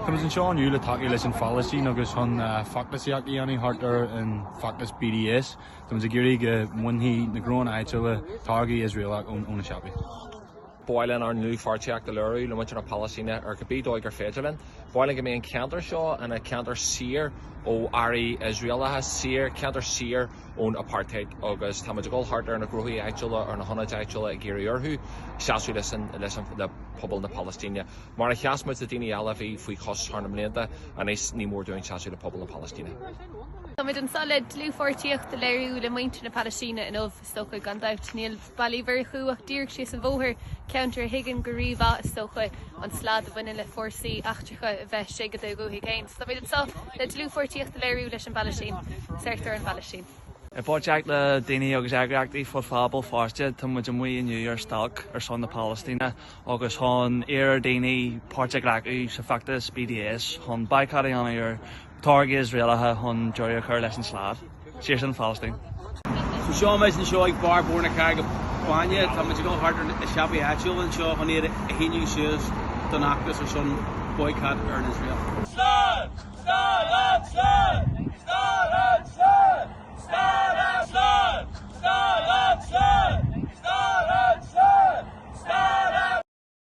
Táimid anseo inniu le tacú leis an Phalaistín agus chun feachtasaíocht a dhéanamh thart ar an bhfeachtas BDS. Táimid ag iarraidh go mbainfidh na gnóanna áitiúla táirgí Iosraelach ó na siopaí. Ba mhaith linn ár ndlúthpháirtíocht a léiriú le muintir na Palaistíne ar cibé dóigh gur féidir linn. Ba mhaith linn go mbeidh an ceantar seo ina cheantar saor ó earraí Iosraelacha, saor, ceantar saor ón apartheid agus táimid ag dul thart ar na gnóthaí áitiúla, ar na hionaid áitiúla ag iarraidh orthu seasamh leis an, leis an, le pobal na Palaistíne. Mar a sheas muid le daoine eile a bhí faoi chois thar na mblianta, anois ní mór dúinn seasamh le pobal na Palaistíne. Táimid anseo le dlúthpháirtíocht a léiriú le muintir na Palaistíne inniu, is dócha, gan dabht. Níl Baile Uí Mhurchú ach díreach síos an bhóthar, ceantar a thuigeann go rímhaith, is dócha, an slad a bhaineann le fórsaí eachtracha a bheith istigh i do dhúthaigh féin. So táimid anseo le dlúthpháirtíocht a léiriú leis an bPalaistín. Saorthar an Phalaistín. I bpáirtíocht le daoine agus eagraíochtaí fud fad Bhéal Feirste, tá muid amuigh inniu ar stailc ar son na Palaistíne. agus chun iarraidh ar dhaoine páirt a ghlacadh sa bhfeachtas BDS chun baghcat a dhéanamh ar táirgí Iosraelacha chun deireadh a chur leis an slad. Saoirse don Phalaistín. So seo muid anseo ag barr Bhóthar na Carraige Báine. Tá muid ag dul thart ar na siopaí áitiúla anseo chun iad a shíniú suas don fheachtas ar son boycott ar an Iosrael. Slad! Slad! Slad!